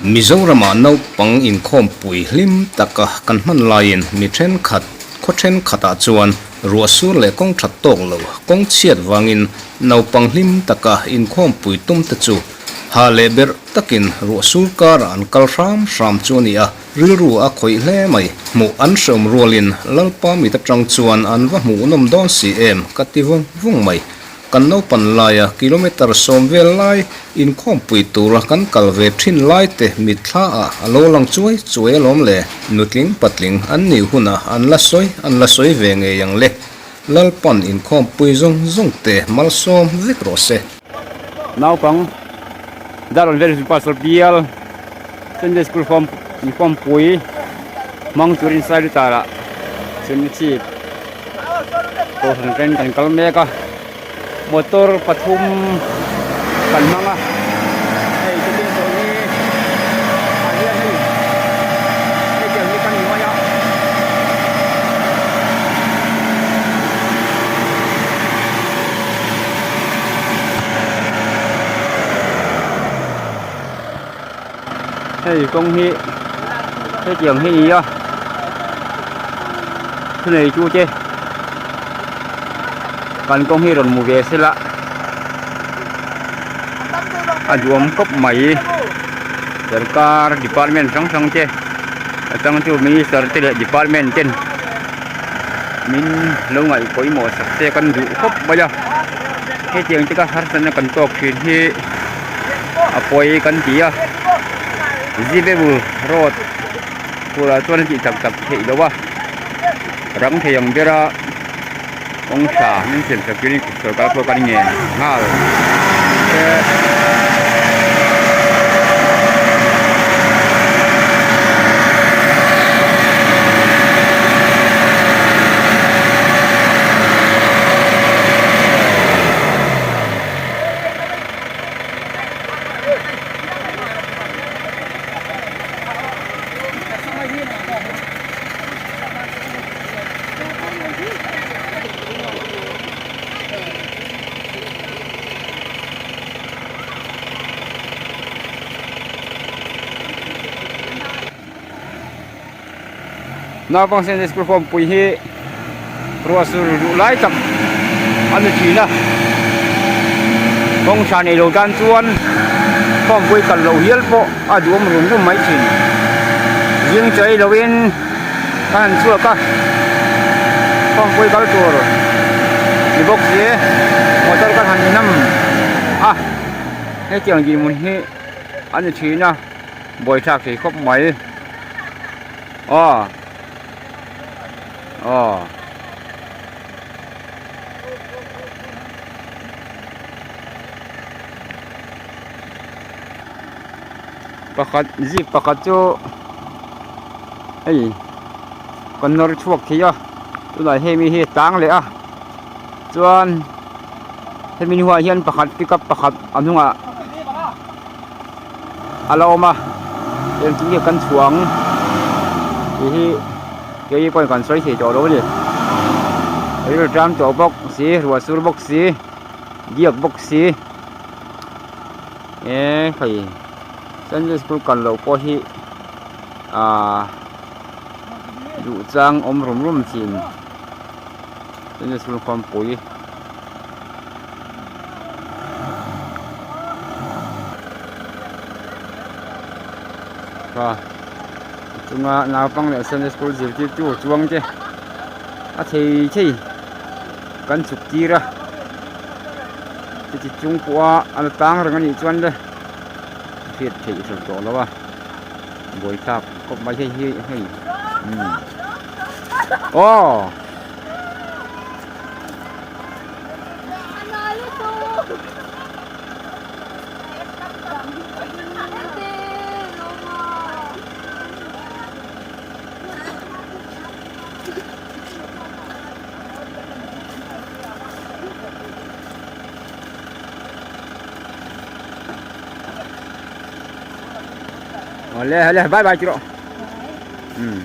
Mizoramah naupang inkhawmpui hlim taka kan hman laiin mi thenkhat, khaw thenkhatah chuan ruah sur leh kawng that tawk lo, kawng chhiat vangin naupang hlim taka inkhawmpui tumte chu ha leh berh takin ruah sur karah an kal hram hram chu a ni a. Rilru a khawih hle mai. Hmuh an hreawm rualin Lalpa mit atang chuan an va hmuhnawm dawn si em ka ti vung vung mai. Kan naupan laia kilometre sawm vel lai inkhawmpui tura kan kal ve thin lai te mitthla ah a lo lang chuai chuai alawm le. Nutling patling an nih hunah an la sawi an la sawi ve ngei ang le. Lalpan inkhawmpui zawng zawng te malsawm vek rawh se. Naupang Darlawn Village Pastor bial Sunday School form inkhawmpui hmang turin Sailutarah Chhunchhip Kohhran ren kan kal mek a motor pathum kan hmang a hei chutin tawh hi ah hian hei hetiang hi kan nuai a. Hei kawng hi hetiang hi a ni a thunei tute kan kawng hi rawn hmu ve sela a duam khawp mai sorkar department hrang hrang te a chang chu minister te leh department ten min lo ngaih pawimawh sak se kan duh khawp mai a hetiang te ka harsatna kan tawk thin hi a pawi kan ti a zibebul road turah chuan a tih tak tak theih loh a rang thei ang bera kawng tha min siam sak turin sorkar pawh kan ngen nghal te. Naupang Sunday School khawmpui hi ruah sur duh lai tak a ni thin a kawng tha nei lo tan chuan khawmpui kal loh hial pawh a duhawm rum rum mai thin zing chei loin kan han chhuak a khawmpui kal tur ni bawk si motor kan han nam a hetiang dinhmun hi a ni thin a buaithlak thei khawp mai aw aw. Pakhat zip pakhat chu hei kan nawr chhuak thei a tunah hei mi hi a tang leh a chuan hemi hnuaiah hian pakhat pickup pakhat a hnungah a la awm a engtin nge kan chhuah ang tih hi kei pawhin kan sawi thei tawh lo a ni rilru ṭam tawh bawk si ruah sur bawk si diak bawk si. Eee hei Sunday school kal loh pawh hi ahh duh chang awm rum rum thin Sunday school khawmpui. A chunga naupang leh Sunday school zirtirtu chuang te a thei thei kan chhuk tir a. Chuti chung pawha a la tang reng anih chuan le hriat theih hrep tawh lo a buaithlak khawp mai hei hi hei umm aw. Awle awle bye bye tiro umm.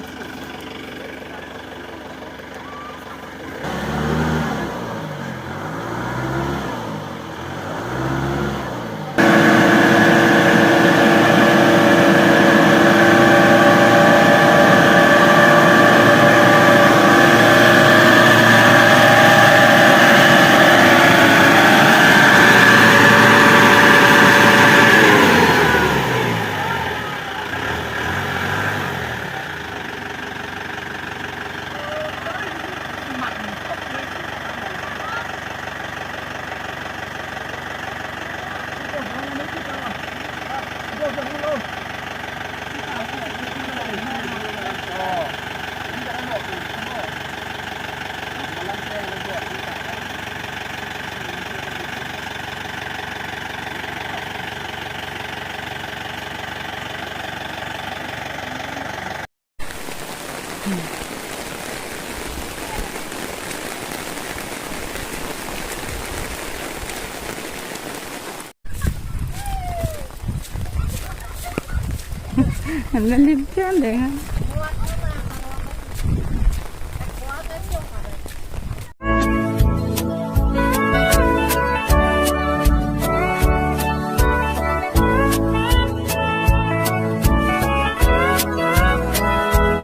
An la hlim phian reng a.